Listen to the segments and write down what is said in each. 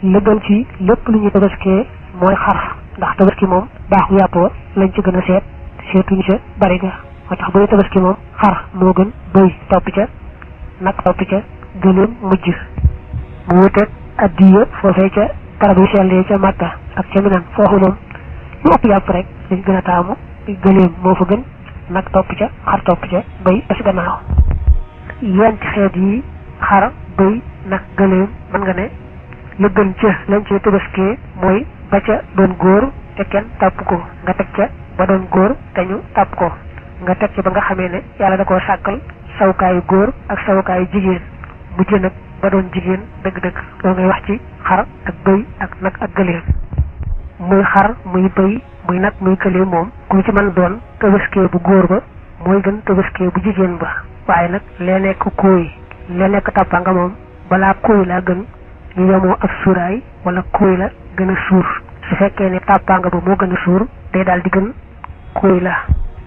la gën ci lépp lu ñu tabaskee mooy xar ndax tabaski moom baaxu yàpp wa lañ ci gën a seetuñu ca bari ga moo tax bu dee tabaski moom xar moo gën bëy topp ca nag topp ca gëléem mujj mu wuteeg addiya foofee ca barab yu sellee ca Makka ak ca Minan foofu moom lu ëpp yàpp rek lañ gën a taamu gëléem moo fa gën nag topp ca xar topp ca bëy ba ci gannaaw yent xeet yi xar bëy nag gëléem mën nga ne la gën ca lañ cee tabaskee mooy ba ca doon góor te kenn tàpp ko nga teg ca ba doon góor te ñu tàpp ko nga teg ca ba nga xamee ne yàlla da koo sàkkal sawukaayu góor ak sawukaayu jigéen mujj nag ba doon jigéen dëgg-dëgg loo ngay wax ci xar ak bëy ak nag ak gëléem muy xar muy bëy muy nag muy gëléem moom ku ci mën doon tabaskee bu góor ba mooy gën tabaskee bu jigéen ba waaye nag lee nekk kóoy lee nekk tàppa nga moom balaa kóoy laa gën ñu yemoo ak suuraay wala kóoy la gën a suur su fekkee ne tàppaanga ba moo gën a suur day daal di gën kóoy la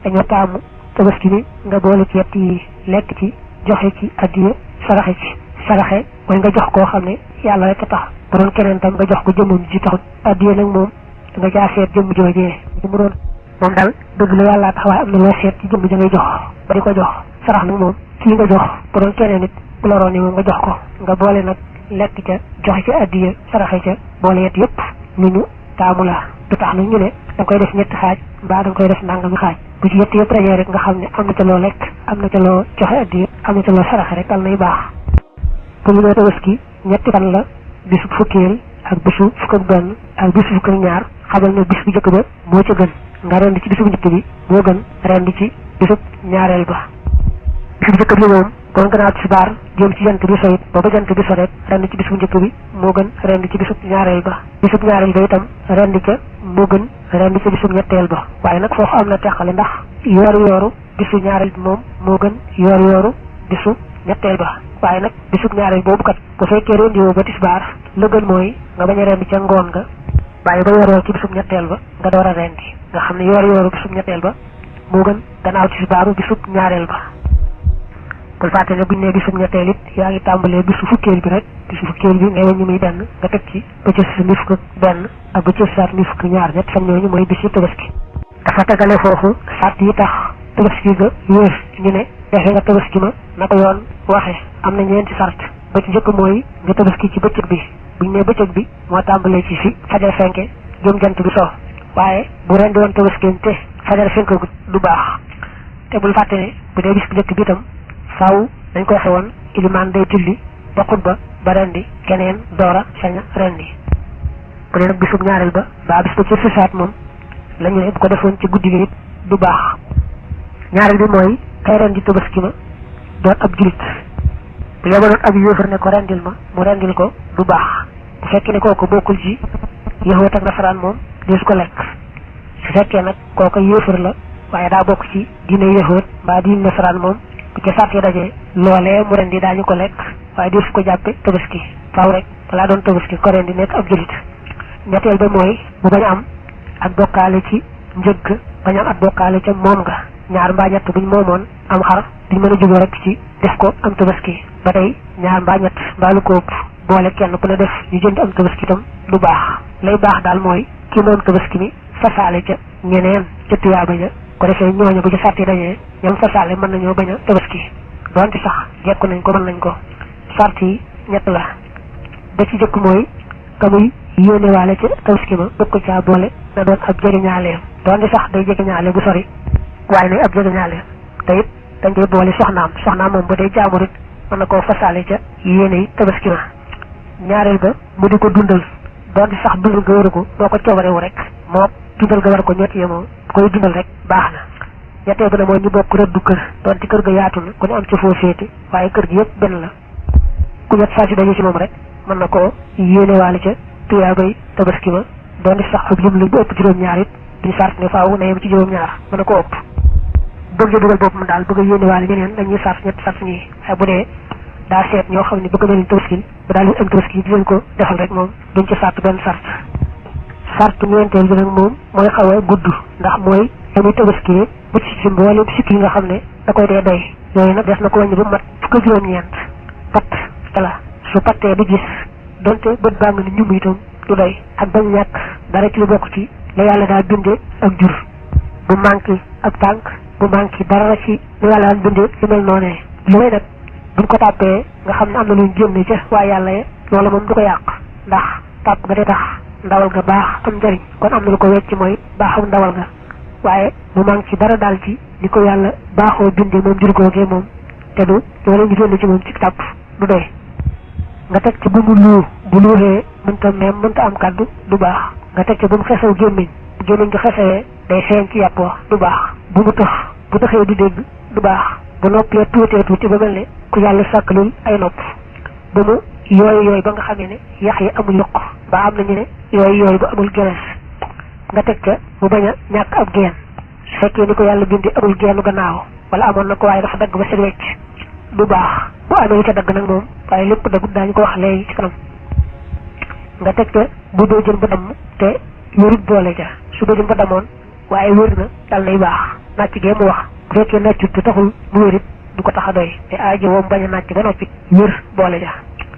dañoo taamu tabaski bi nga boole ci yett yi lekk ci joxe ci addiya saraxe ci saraxe mooy nga jox koo xam ne yàlla rek a tax bu doon keneen tam nga jox ko jëmmam ji taxut addiya nag moom nga jaa seet jëmm joojee mu doon moom daal dëgg la yàlla tax waaye am na loo seet ci jëmm ja ngay jox ba di ko jox sarax nag moom kii nga jox bu doon keneen nit bu la roon moom nga jox ko nga boole nag lekk ca joxe ca addiya saraxe ca boole yett yëpp lu ñu taamu la du tax nag ñu ne da koy def ñetti xaaj mbaa da koy def nangami xaaj bu ci yett yëpp rajee rek nga xam ne am na ca loo lekk am na ca loo joxe addiya am na ca loo saraxe rek al nay baax bu ñu dee tabaski ñetti fan la bisu fukkeel ak bisu fukk ak benn ak bisu fukk ak ñaar xamal ne bis bu njëkk ba moo ca gën nga rend ci bisu bu njëkk bi moo gën rend ci bisu ñaareel ba bisu bu njëkk bi moom doon gannaaw tisbaar jëm ci jant bi so it booba jant bi so rek rend ci bis bu njëkk bi moo gën rend ci bisub ñaareel ba bisub ñaareel ba itam rend ca moo gën rend ci bisub ñetteel ba waaye nag foofu am na teqale ndax yooru bisu ñaareel bi moom moo gën yooru bisu ñetteel ba waaye nag bisub ñaareel boobu kat bu fekkee rendi woo ba tisbaar la gën mooy nga bañ a rendi ca ngoon nga bàyyi ba yoor ci bisub ñetteel ba nga door a rendi nga xam ne yooru bisub ñetteel ba moo gën gannaaw tisbaaru bisub ñaareel ba bul fàtte ne buñ ne bisub ñetteel it yaa ngi tàmbalee bisu fukkeel bi rek bisu fukkeel bi ngay wàññi muy benn nga teg ci ba ci sa fukk benn ak ba ci sa fukk ñaar ñett fan ñooñu mooy bisu tabaski dafa tegale foofu sàtt yi tax tabaski ga wéer ñu ne defe nga tabaski ma na ko yoon waxe am na ñeenti sart ba ci njëkk mooy nga tabaski ci bëccëg bi buñ ne bëccëg bi moo tàmbalee ci fi fajar fenke jëm jant bi so waaye bu rendi woon tabaski te fajar fenke du baax te bul fàtte ne bu dee bis bu njëkk bi itam faaw dañ koy xewoon ilimaan day julli ba xutba ba rendi keneen doora saña rendi bu dee nag bisub ñaareel ba baa bis ba ci sisaat moom la ñu ne bu ko defoon ci guddi gi it du baax ñaareel bi mooy kay rendi tabaski ma doon ab julit bu yebaloon ab yéefar ne ko rendil ma mu rendil ko du baax bu fekkee ne kooku bokkul ci yahuud ak nasaraan moom deesu ko lekk su fekkee nag kooku yéefar la waaye daa bokk ci diine yahuud mbaa diine nasaraan moom bu ca sàrt yi dajee loolee mu rendi daañu ko lekk waaye deesu ko jàppe tabaski faaw rek balaa doon tabaski ko rendi nekk ab julit ñetteel ba mooy mu bañ am ak bokkaale ci njëgg bañ am ak bokkaale ca moom nga ñaar mbaa ñett buñ moomoon am xar duñ mën a juboo rek ci def ko am tabaski ba tey ñaar mbaa ñett mbaa lu ko ëpp boole kenn ku ne def ñu jënd am tabaski itam du baax lay baax daal mooy ki moom tabaski mi fasaale ca ñeneen ca tuyaaba ja ko defee ñooñu bu ci sàrt yi dajee ñoom fasaale mën nañoo bañ a tabaski donte sax jekku nañ ko mën nañ ko sàrt yi ñett la ba ci jëkk mooy ka muy yéenewaale ca tabaski ma bëgg ko caa boole na doon ab jegeñaaleem donte sax day jegeñaale bu sori waaye nag ab jegeñaaleem te it dañ koy boole soxnaam moom ba day jaamu rek mën na koo fasaale ca yéene yi tabaski ma ñaareel ba mu di ko dundal donte sax dundal ga waru ko moo ko coobarewu rek moo dundal ga war ko ñett yemoo koy dundal rek baax na ñetteel ba ne mooy ñu bokk rëddu kër donte kër ga yaatu na ku ne am ci foo féete waaye kër gi yëpp benn la ku ñett saa si daje ci moom rek mën na koo yéenewaale ca tuyaabay tabaski ma donte sax ab lim la bu ëpp juróom-ñaar it duñ sart ne faaw na yem ci juróom-ñaar mën na ko ëpp bëgg dugal boppam daal bëgg a yéenewaale ñeneen dañuy sart ñetti sart ñii waaye bu dee daa seet ñoo xam ne bëgg na leen tabaski ba daal di am tabaski di leen ko defal rek moom duñ ci sart benn sart sart ñeenteel bi nag moom mooy xaw a gudd ndax mooy damuy tabaski mucc ci mboolem sikk yi nga xam ne da koy dee doy yooyu nag des na ko wàññi ba mat fukk juróom-ñeent patt la su pattee du gis donte bët baa nga ni ñum itam du doy ak bañ ñàkk dara ci lu bokk ci la yàlla daa bindee ak jur bu manqué ak tànk bu manqué dara ci la yàlla daan bindee lu mel noonee lu may nag buñ ko tàppee nga xam ne am na luñ génne ca waa yàlla ya loola moom du ko yàq ndax tàpp ga day tax ndawal ga baax am njariñ kon am na lu ko wecc mooy baaxam ndawal ga waaye mu manqué dara daal ci li ko yàlla baaxoo bindee moom jur googee moom te du loola ñu génne ci moom ci tàpp du doy nga teg ci bu mu luu bu luuxee mënta meem mënta am kaddu du baax nga teg ci bu mu xesaw gémmiñ gi xesawee day feeñ ci yàpp wax du baax bu mu tëx bu tëxee di dégg du baax bu noppee tuutee tuuti ba mel ne ku yàlla sàkkalul ay nopp bu mu yooyu ba nga xamee ne yax yi amul yokk ba am nañu ne yooyu ba amul gerees nga teg ca mu bañ a ñàkk ab geen su fekkee ni ko yàlla bindi amul geenu gannaaw wala amoon na ko waaye dafa dagg ba set wecc du baax bu amee lu ca dagg nag moom waaye lépp daggut daañu ko wax léegi ci kanam nga teg ca bu doo jën ba damm te wérut boole ca su doo jën ba damoon waaye wér na dal nay baax nàcc gee mu wax bu fekkee nàccut te taxul mu wérit du ko tax a doy te aajo woom bañ a nàcc ba noppi wér boole ja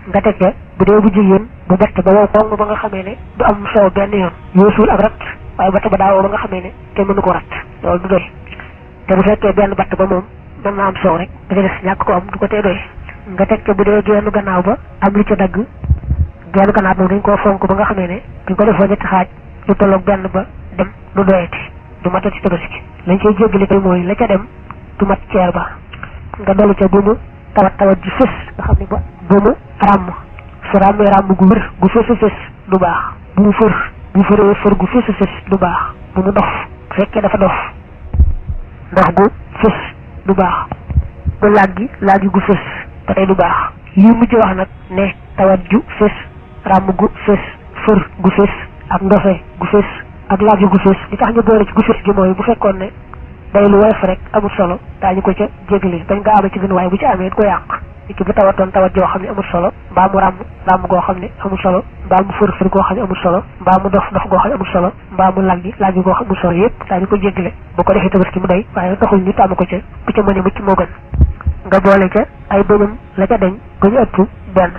nga teg ca bu dee bu jigéen bu batt ba wow koŋ ba nga xamee ne du am soow benn yoon yoosuul ak rat waaye batt ba daa wow ba nga xamee ne te mënu ko rat loolu du doy te bu fekkee benn batt ba moom mën naa am soow rek da ca des ñàkk ko am du ko tee doy nga teg ca bu dee genn gannaaw ba am lu ca dagg genn gannaaw moom dañ koo fonk ba nga xamee ne dañ ko defoo ñetti xaaj lu tolloog benn ba dem du doyati du matati tabaski lañ koy jéggale koy mooy la ca dem du mat ceer ba nga dolli ca bu mu tawat ji fës nga xam ne ba bu mu ràmm su ràmmee ràmm gu wér gu fës du baax bu mu fër gu fës du baax bu mu dof bu fekkee dafa dof ndox gu fës du baax bu laggi gu fës ba tey du baax lii mujj wax nag ne tawat ju fës ràmm gu fës fër gu fës ak ndofe gu fës ak laggi gu fës li tax ñu boole ci gu fës gi mooy bu fekkoon ne day lu woyof rek amul solo daañu ko ca jégle bañ nga ama ci gën waaye bu ci amee it ko yàq nit ki bu tawatoon tawat joo xam ne amul solo mbaa mu ràmm goo xam ne amul solo mbaa mu fër goo xam ne amul solo mbaa mu dof goo xam ne amul solo mbaa mu laggi goo xam ne amul solo yëpp daañu ko jégle bu ko defee tabaski mu doy waaye taxul ñu tàmm ko ca bu ca mënee mucc moo gën nga boole ca ay bëñam la ca deñ ba ñu ëpp benn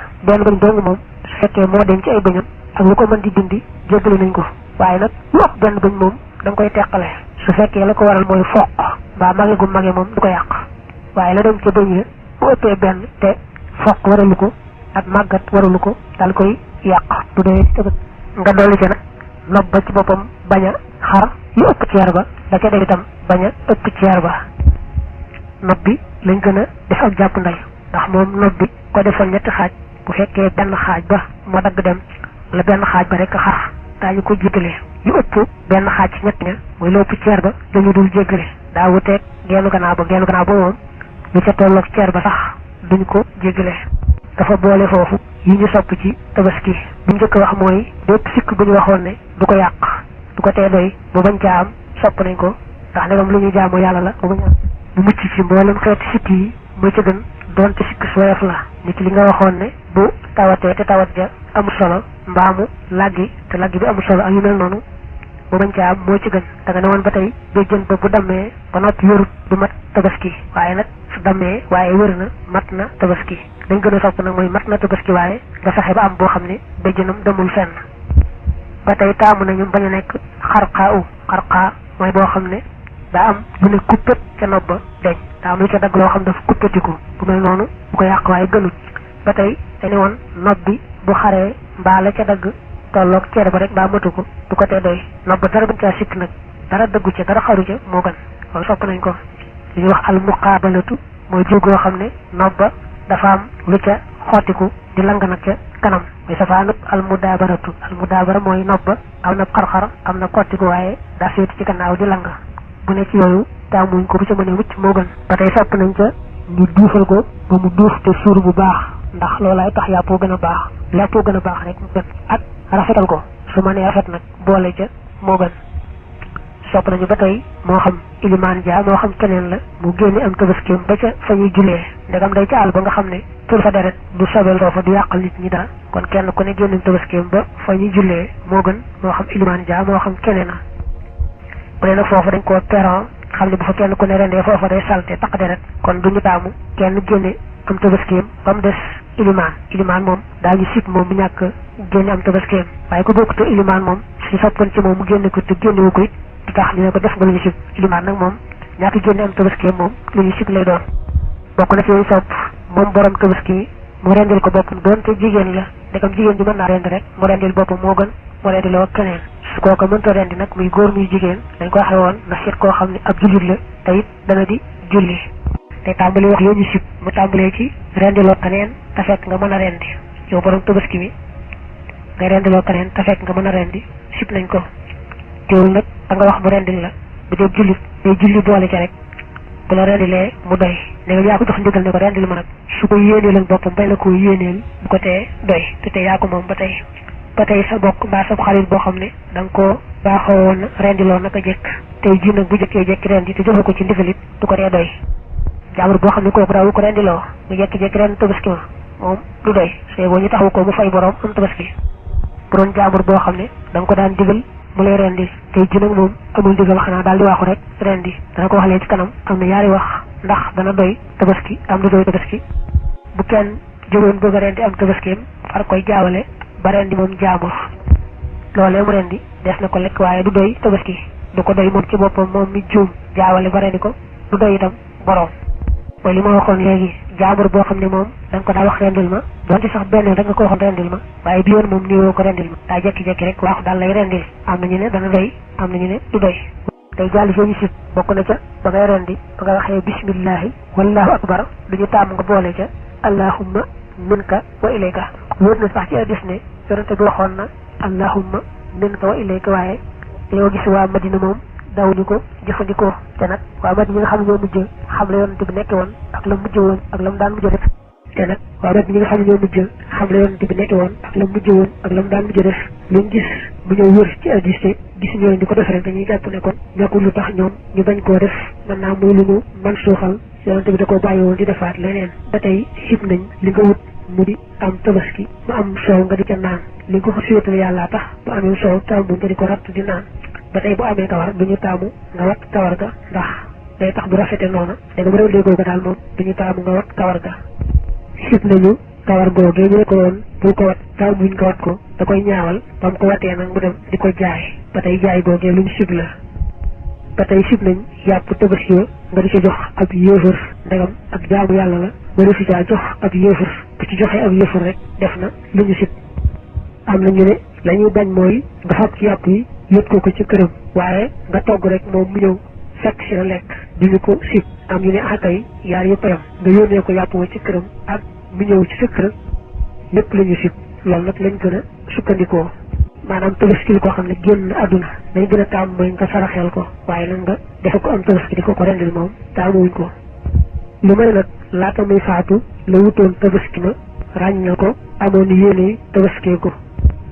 bëñ dong moom su fekkee moo deñ ci ay bëñam ak lu ko mën di dindi jégle nañ ko waaye nag lu ëpp benn bëñ moom da nga koy teqale su fekkee la ko waral mooy foq mbaa mage gu mage moom du ko yàq waaye la dem ca bëñ ya bu ëppee benn te foq waralu ko ak màggat waralu ko dal koy yàq du dee tëbët nga dolli ca nag nopp ba ci boppam bañ a xar lu ëpp ceer ba la ca dem itam bañ a ëpp ceer ba nopp bi lañ gën a def ak jàpp nday ndax moom nopp bi ko defoon ñetti xaaj bu fekkee benn xaaj ba moo dagg dem la benn xaaj ba rek a xar daañu ko jiitalee lu ëpp benn xaaj ci ñett ña mooy lu ëpp ceer ba dañu dul jéggale daa wuteeg genn gannaaw ba moom lu ca tolloog ceer ba sax duñ ko jéggale dafa boole foofu yi ñu sopp ci tabaski bu njëkk wax mooy bépp sikk bu ñu waxoon ne du ko yàq du ko tee doy bu bañ caa am sopp nañ ko ndax ne moom lu ñuy jaamu yàlla la bu mucc ci mboolem xeeti sikk yi mooy ca gën doonte sikk su woyof la nit li nga waxoon ne bu tawatee te tawat ja amul solo mbaamu laggi te laggi bi amul solo ak yu mel noonu bu bañ caa am moo ci gën da nga ne woon ba tey béjjën ba bu dammee ba noppi wérut du mat tabaski waaye nag su dammee waaye wér na mat na tabaski dañ gën a sopp nag mooy mat na tabaski waaye nga fexe ba am boo xam ne béjjënam demul fenn ba tey taamu nañu bañ a nekk xarqaa mooy boo xam ne daa am lu ne kuppét ca nopp ba deñ daa am lu ca dagg loo xam dafa kuppétiku bu mel noonu bu ko yàq waaye gënut ba tey dañu woon nopp bi bu xaree mbaa la ca dagg tolloog ceer ba rek mbaa matu ko du ko tee doy nopp ba dara bañ caa sikk nag dara dëggu ca dara xaru ca moo gën loolu sopp nañ ko li ñuy wax al muqaabalatu mooy jiw goo xam ne nopp ba dafa am lu ca xootiku di lang nag ca kanam mooy safaanub al mudaabara mooy nopp ba am na xar-xar am na xottiku waaye daa féeti ci gannaaw di lang bu ne ci yooyu taamuñ ko bu ca mënee wucc moo gën ba tey sopp nañ ca ñu duufal ko ba mu duuf te suur bu baax ndax loolaay tax yàppoo gën a baax yàppoo gën a baax rek mu gën ak rafetal ko su ma nee rafet nag boole ca moo gën sopp nañu ba tey moo xam ilimaan ja moo xam keneen la mu génne am tabaskeem ba ca fa ñuy jullee ndegam day ca àll ba nga xam ne tur fa deret du sobel foofa du yàqal nit ñi dara kon kenn ku ne génne tabaskeem ba fa ñuy jullee moo gën moo xam ilimaan ja moo xam keneen a bu dee nag foofu dañ koo peron xam ne bu fa kenn ku ne rendee foofa day salte taq deret kon duñu taamu kenn génne am tabaskeem ba mu des ilimaan moom daañu sib moom mu ñàkk génne am tabaskeem waaye ku bokkute ilimaan moom su soppoon ci moom mu génne ko te génnewu ko it du tax ñu ne ko def nga lu ñu sib ilimaan nag moom ñàkk génne am tabaskeem moom lu ñu sib lay doon bokk na ci yooyu sopp moom borom tabaski mu rendil ko boppam doonte jigéen la ndegam jigéen ji mën naa rendi rek mu rendil boppam moo gën mu rendiloo keneen su kooka mënta rendi nag muy góor muy jigéen dañ ko waxee woon na seet koo xam ne ab jullit la te it dana di julli te tàmbali wax yoo ñu sib mu tàmbalee ci rendiloo keneen te fekk nga mën a rendi yow borom tabaski bi ngay rendiloo keneen te fekk nga mën a rendi sib nañ ko teewul nag da nga wax mu rendil la bu dee jullit day julli boole ca rek bu la rendilee mu doy ne nga yaa ko jox ndigal ne ko rendil ma nag su ko yéeneeloon boppam bay la ko yéeneel bu ko tee doy te tey yaa ko moom ba tey sa bokk mbaa sa xarit boo xam ne da nga koo baaxoo woon rendiloo naka jekk tey ji nag bu jëkkee jekki rendi te joxe ko ci ndigalit du ko tee doy jaamur boo xam ne kooku daawu ko rendiloo mu jekki-jekki ren tabaski ma moom du doy sooy boo ñu taxawu ko mu fay borom am tabaski bu doon jaamur boo xam ne da nga ko daan digal mu lay rendi tey ji nag moom amul digal xanaa daal di waaxu rek rendi dana ko wax lee ci kanam am na yaari wax ndax dana doy tabaski am du doy tabaski bu kenn jógoon bëgg a rendi am tabaskeem far koy jaawale ba rendi moom jaamur loolee mu rendi des na ko lekk waaye du doy tabaski du ko doy moom ci boppam moom mi juum jaawale ba rendi ko du doy itam borom mooy li ma waxoon léegi jaamur boo xam ne moom da nga ko daa wax rendil ma donte sax benn rek nga ko waxoon rendil ma waaye bi yoon moom niwoo ko rendil ma daa jekki-jekki rek waaxu daal lay rendil am na ñu ne dana doy am na ñu ne du doy tey jàll soo ñu sit bokk na ca ba ngay rendi ba nga waxee bismillahi wallahu akbar duñu tàmm nga boole ca allahumma minka wa ilayka wóor na sax ci hadiis ne yonente bi waxoon na allahumma minka wa ilayka waaye dañoo gis waa Madina moom dawuñu ko jëfandikoo te nag waa Madina ñi nga xam ne ñoo mujj xam la yonente bi nekke woon ak la mujj woon ak la mu daan mujj def te nag waa Madina ñi nga xam ne ñoo mujj xam la yonente bi nekke woon ak la mu mujj woon ak la mu daan mujj def luñ gis bu ñëw wër ci hadiis te gis ñooñu di ko def rek dañuy jàpp ne kon nekkul lu tax ñoom ñu bañ koo def mën naa muy lu ñu man suuxal yonente bi da koo bàyyi woon di defaat leneen ba tey sib nañ li nga wut mu di am tabaski mu am soow nga di ca naan li nga ko féetal yàllaa tax bu amee soow taamu nga di ko ratt di naan ba tey bu amee kawar duñu taamu nga wat kawar ga ndax day tax bu rafete noona danga bu réew léegoo ga daal moom duñu taamu nga wat kawar ga sib nañu kawar googee ñu ne ko woon bul ko wat taamuñ nga wat ko da koy ñaawal ba mu ko watee nag mu dem di ko jaay ba tey jaay googee luñ sib la ba tey sib nañ yàpp tabaski nga di ca jox ab yéefar ndegam ak jaamu yàlla la wara fi caa jox ab yéefar bu ci joxee ab yéefar rek def na lu ñu sib am na ñu ne la ñuy bañ mooy nga fab ci yàpp yi yót ko ci këram waaye nga togg rek moom mu ñëw fekk si la lekk duñu ko sib am ñu ne akay yaar yëpp yam nga yónnee ko yàpp wa ci këram ak mu ñëw ci sa kër lépp la ñu sib loolu nag lañ gën a sukkandikoo maanaam tabaski koo xam ne génn àdduna dañ gën a taamu mooy nga saraxeel ko waaye nag nga defe ko am tabaski di ko rendil moom taamuwuñ ko lu may nag laata muy faatu la wutoon tabaski ma ràññal ko amoon yéene tabaskee ko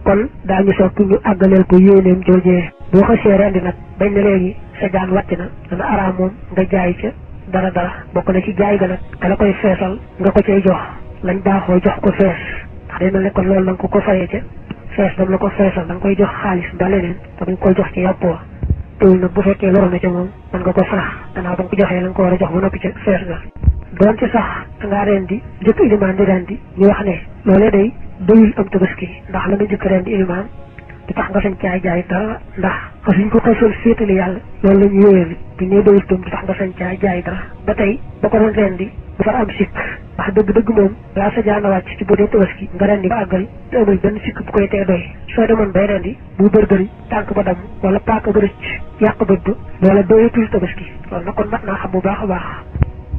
kon daañu sopp ñu àggaleel ko yéeneem joojee boo xasee rendi nag bañ ne léegi sa jaan wàcc na dana araam moom nga jaay ca dara bokk na ci jaay ga nag ka la koy feesal nga ko cay jox lañ baaxoo jox ko fees ndax day mel ne kon loolu da nga ko fayee ca fees dam la ko feesal da nga koy jox xaalis ba leneen te dañ koy jox ci yàpp wa teewul nag bu fekkee loro na ca moom mën nga ko farax gannaaw ba nga ko joxee la nga ko war a jox ba noppi ca fees ga doonte sax dangaa rendi jëkk ilimaan di rendi ñu wax ne loolee day doyul am tabaski ndax la nga jëkk rendi ilimaan di tax nga sañ caay jaay dara ndax xasuñ ko xasoon féetali yàlla loolu la ñu yóyali bu ñee doyul tam di tax nga sañ caay jaay dara ba tey ba ko doon rendi bu far am sikk ndax dëgg-dëgg moom laa sa jaana wàcc ci bu dee tabaski nga rendi ba àggal te amul benn sikk bu koy tee doy soo demoon bay rendi bu bërgëri tànk ba damm wala paaka ba rëcc yàq bët ba loola doyatul tabaski loolu nag kon mat naa xam bu baax a baax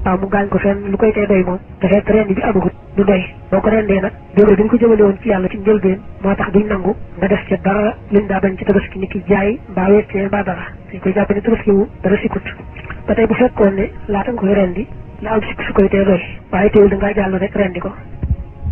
waaw mu gaañ ko fenn lu koy tey doy moom te fekk rendi bi amagut du doy boo ko rendee nag jëmale bi ñu ko jëmale woon ci yàlla ci njëlbeen moo tax duñ nangu nga def ca dara luñ daa bañ ci tabaski ni ki jaay mbaa weccee mbaa dara dañ koy jàpp ne tabaski wu dara sikkut ba tey bu fekkoon ne laata nga koy rendi la am sikk su koy tee doy waaye teewul da ngaa jàll rek rendi ko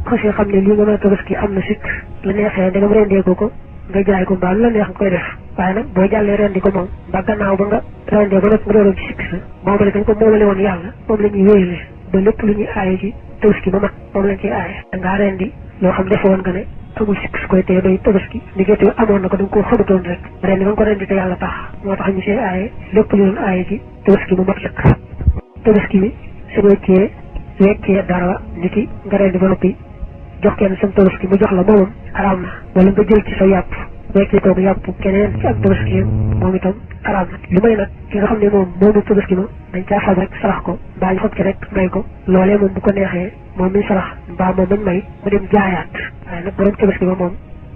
xasee xam ne lii nga mën a tabaski am na sikk la neexee dangam rendee ko nga jaay ko mbaa lu la neex nga koy def waaye nag boo jàllee rendi ko moom ba gannaaw ba nga rendee ba nag nga dooroon ci sikk sa moomale dañ ko moomale woon yàlla moom la ñuy wéyale ba lépp lu ñuy aaye ci tabaski ba mat moom lañ ciy aaye da ngaa rendi loo xam defoon nga ne amul sikk su koy tee doy tabaski liggéey amoon na ko da nga koo xamutoon rek rendi ba nga ko rendi te yàlla tax moo tax ñu see aaye lépp lu doon aaye ci tabaski mu mat sëkk tabaski bi su weccee dara niki nga rendi ba noppi jox kenn sam tabaski mu jox la moomam araam na wala nga jël ci sa yàpp weccee ko yàpp keneen ci ak tabaski moom itam araam na li may nag ki nga xam ne moom moomu tabaski ma dañ caa fab rek sarax ko mbaa ñu fab ci rek may ko loolee moom bu ko neexee moom mi sarax mbaa moom mañ may mu dem jaayaat waaye nag borom tabaski ma moom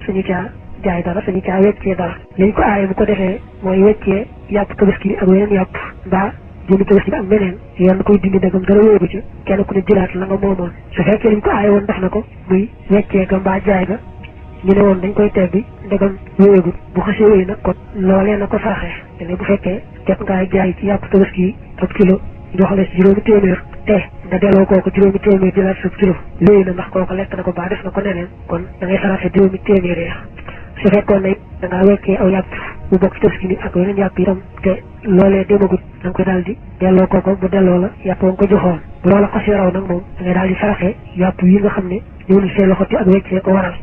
suñu caa jaay dara suñu caa weccee dara li ñu ko aaye bu ko defee mooy weccee yàpp tabaski bi ak weneen yàpp mbaa jëmi tabaski bi ak meneen yoon koy dindi dagam dara wéeru ci kenn ku ne jëlaat la nga moomoon su fekkee liñ ko aaye woon def na ko muy weccee ga mbaa jaay ga ñu ne woon dañ koy tebbi ndegam wéyagul bu xasee wéy nag kon loolee na ko saraxee te ne bu fekkee jot ngaa jaay ci yàpp tabaski yi ab kilo jox la ci juróomi téeméer te nga delloo kooku juróomi téeméer jëlaat sa kilo wéy na ndax kooku lekk na ko baa def na ko neneen kon da ngay saraxe juróomi téeméer ya su fekkoon ne da ngaa wekkee aw yàpp bu bokk ci tabaski bi ak yeneen yàpp itam te loolee demagut da nga koy daal di delloo kooku bu delloo la yàpp nga ko joxoon bu loola xasee raw nag moom da ngay daal di saraxe yàpp yi nga xam ne ñëwul see loxo te ak weccee ko waral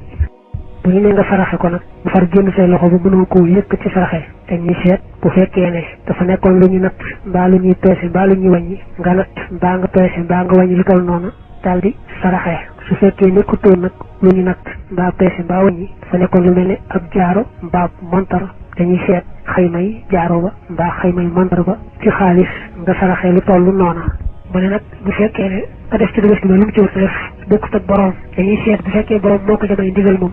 bu ñu ne nga saraxe ko nag bu far génn say loxo ba mënoo koo yëkk ci saraxe te ñuy seet bu fekkee ne dafa nekkoon lu ñu natt mbaa lu ñuy peese mbaa lu ñuy wàññi nga natt mbaa nga peese mbaa nga wàññi lu toll noonu daal di saraxe su fekkee nekkutoon nag lu ñu natt mbaa peese mbaa wàññi dafa nekkoon lu mel ne ab jaaro mbaa montar dañuy seet xaymay jaaro ba mbaa xaymay montar ba ci xaalis nga saraxe lu toll noonu mu ne nag bu fekkee ne nga def ci tabaski bi lu mu ci wut def bokkut ak borom dañuy seet bu fekkee borom moo ko jamay ndigal moom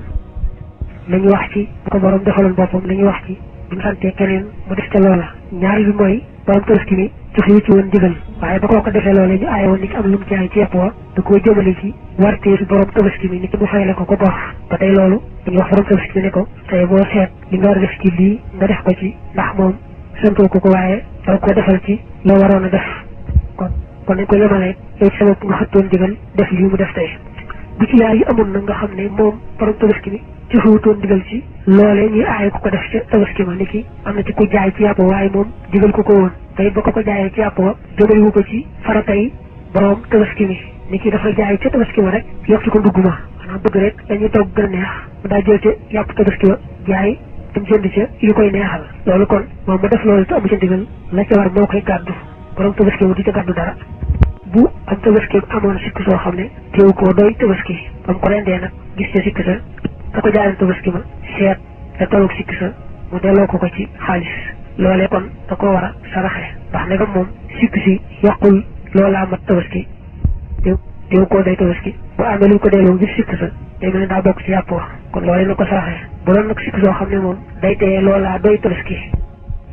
lañu wax ci bu ko borom defaloon boppam lañu wax ci bu ñu santee keneen mu def ca loola ñaari bi mooy borom tabaski bi joxe ci woon ndigal waaye ba koo ko defee loola ñu aaye woon ni ki am lu mu jaay ci yàpp wa da koo jëmale ci wartee si borom tabaski bi ni ki mu fayle ko bor ba tey loolu dañuy wax borom tabaski bi ne ko tey boo seet li nga war a def ci lii nga def ko ci ndax moom santoo ko waaye da ko defal ci loo waroon a def kon dañ ko yemale yow ci sa bopp nga xëttoon ndigal def lii mu def tey bu ci yaar yi amoon na nga xam ne moom borom tabaski bi ci xuutoon digal ci loolee ñuy aaye ko def ca tabaski ma ni ki am na ci ku jaay ci yàpp waaye moom digal ko woon tey ba ko jaayee ci yàpp wa jëmaliwu ko ci faratay borom tabaski mi ni ki dafa jaay ca tabaski ma rek yokk ci ko ndugg ma maanaam bëgg rek dañuy togg gën a neex mu daa jël ca yàpp tabaski wa jaay dem jënd ca yu koy neexal loolu kon moom ma def loolu te amu ca ndigal la ca war moo koy gàddu borom tabaski ma di ca gàddu dara bu am tabaski amoon sikk soo xam ne teew koo doy tabaski ba mu ko rendee nag gis ca sikk sa da ko jaayoon tabaski ma seet da tolloog sikk sa mu delloo ko ci xaalis loolee kon da koo war a saraxe ndax ne moom sikk si yàqul loolaa mat tabaski teew koo doy tabaski bu amee luñ ko delloo gis sikk sa day mel ne daa bokk ci yàpp wax kon loolee na ko saraxe bu doon nag sikk soo xam ne moom day teye loolaa doy tabaski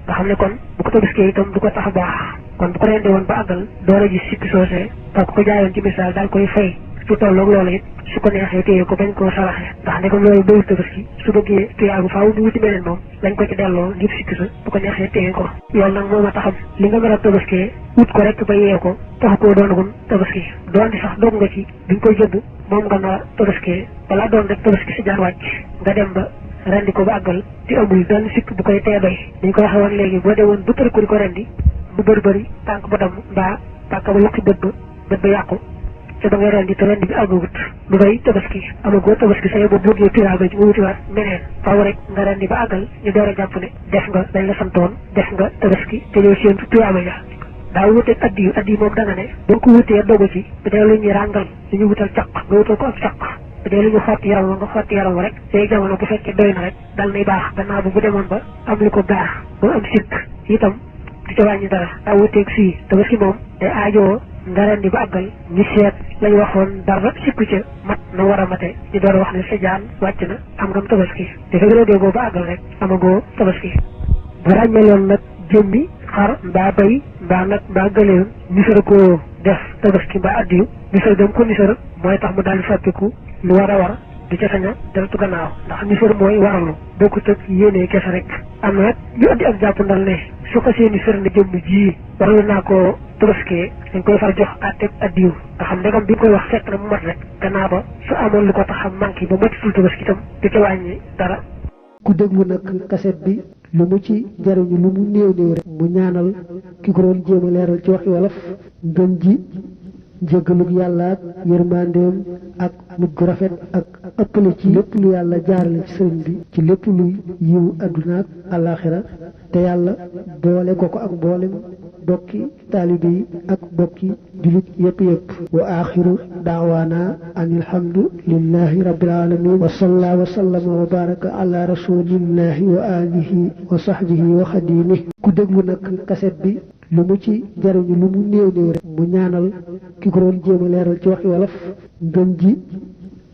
nga xam ne kon bu ko tabaski itam du ko tax baax kon bu ko rendee woon ba àggal door a gis sikki soosee ba ko jaayoon ci misaal daal koy fay su tolloog loolu it su ko neexee téye ko bañ koo saraxe ndax ne ko loolu doyul tabaski su bëggee tuyaagu faaw mu wuti beneen moom lañ ko ci delloo ngir sikki sa bu ko neexee téye ko loolu nag moo ma taxam li nga mën a tabaskee wut ko rek ba yee ko taxu koo doonagum tabaski doon di sax doog nga ci biñ koy jënd moom nga nar a tabaskee balaa doon rek tabaski si jaar wàcc nga dem ba rendi ko ba àggal te amul benn sikk bu koy tee doy dañ ko waxee woon léegi boo demoon ba tër ko di ko rendi bu bëri tànk ba damm mbaa tànk ba lukki bët ba yàqu te ba ngay rendi te rendi bi àggagut du doy tabaski amagoo tabaski sa yóbbu buggee tuyaaba ji mu wutiwaat meneen faaw rek nga rendi ba àggal ñu door a jàpp ne def nga dañ la santoon def nga tabaski te ñëw seen tuyaaba ja daa wuteeg addi yi moom da nga ne boo ko wutee dogu ci bu dee lu ñuy ràngal lu ñu wutal caq nga wutal ko ak caq bu dee lu ñu xotti yaram nga xotti yaram rek say jamono bu fekkee doy na rek dal nay baax gannaaw bu demoon ba am lu ko baax ba am sikk itam di ca wàññi dara daa wuteeg fii tabaski moom day aajoo nga rendi ba àggal ñu seet lañ waxoon dara sikku ca mat na war a mate ñu door a wax ne sa jaan wàcc na am ngam tabaski te fekk rendee boo ba àggal rek amagoo tabaski bu ràññeeloon nag jëmbi xar mbaa bay mbaa nag mbaa gëleem nisara koo def tabaski mbaa addiyu nisar dem ko nisar mooy tax mu daal di soppiku lu war a war du ca saña deltu gannaaw ndax nisar mooy waralu bokkut ak yéenee kese rek am na nag ñu addi ak jàpp ndal ne su ko see nisar ne jëmm ji waralu naa ko tabaskee dañ koy far jox àtteeg addiyu nga xam ndegam bi nga koy wax fekk na mu mat rek gannaaw ba su amoon lu ko tax a manqué ba matitul tabaski itam du ca wàññi dara ku déglu nag kaset bi lu mu ci jariñu lu mu néew rek mu ñaanal ki ko doon jéem a leeral ci waxi wolof ngën ji njëggalug yàlla ak yërmandeem ak mujj gu rafet ak ëppale ci lépp lu yàlla jaarale ci sëriñ bi ci lépp luy yiwu adduna ak àllaaxira te yàlla boole ko ak mboolem bokki taalibe yi ak bokki julit yépp yépp wa axiru daawaana an alhamdulillahi rabbil alamin wa salla wa sallama wa baraka ala rasulillahi wa alihi wa sahbihi wa xadimi ku déglu nag kaset bi lu mu ci jariñu lu mu néew néew rek mu ñaanal ki ko doon jéem a leeral ci waxi wolof ngën ji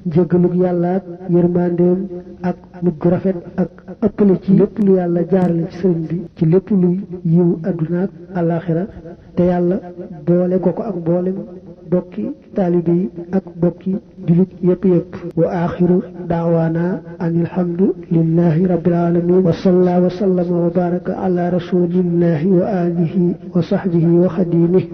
njëggalug yàlla ak yërmandeem ak mujj gu rafet ak ëppale ci lépp lu yàlla jaarale ci sëriñ bi ci lépp luy yiw adduna ak alaxira te yàlla boole ko ak mboolem bokki taalibe yi ak bokki julit yépp yépp wa axiru daawaana an alhamdulillahi rabbil alamin wa salla wa sallama wa baraka ala rasulillahi wa alihi wa sahbihi wa xadimi